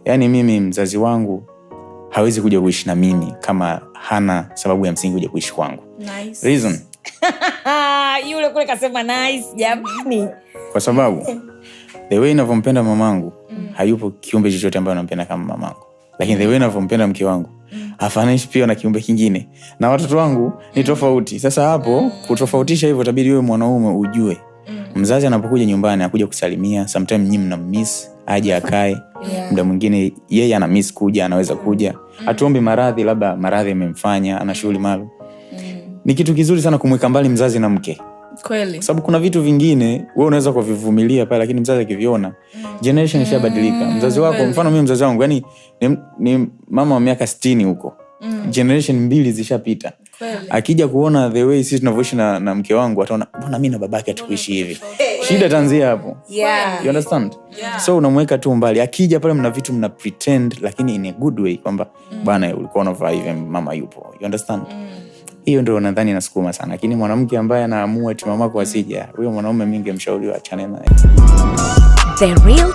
Yaani mimi mzazi wangu hawezi kuja kuishi na mimi kama hana sababu ya msingi kuja kuishi kwangu. Nice. Reason, Yule kule kasema nice, jamani. Kwa sababu the way navyompenda mamangu, hayupo kiumbe chochote ambayo nampenda kama mamangu, lakini the way navyompenda mke wangu hafananishi pia na kiumbe kingine, na watoto wangu ni tofauti. Sasa hapo kutofautisha hivyo, itabidi wewe mwanaume ujue mzazi anapokuja nyumbani akuja kusalimia, sometime nyinyi mna miss aje akae. Muda mwingine yeye ana miss kuja, anaweza kuja. Hatuombi maradhi, labda maradhi amemfanya ana shughuli maalum. Ni kitu kizuri sana kumweka mbali mzazi na mke, kwa sababu kuna vitu vingine wewe unaweza kuvivumilia pale, lakini mzazi akiviona, generation ishabadilika. Mzazi wako, mfano mimi mzazi wangu, yani ni mama wa miaka 60 huko, generation mbili zishapita. Akija kuona the way sisi tunavyoishi na mke wangu, ataona, "Mbona mi na babake hatukuishi hivi?" Shida itaanzia hapo. You understand? So unamweka tu mbali. Akija pale, mna vitu mna pretend, lakini in a good way, kwamba bwana, ulikuwa unavaa hivi, mama yupo. You understand? Hiyo ndo nadhani inasukuma sana, lakini mwanamke ambaye anaamua eti mamako asija, huyo mwanaume mi ningemshauri achane naye. The Real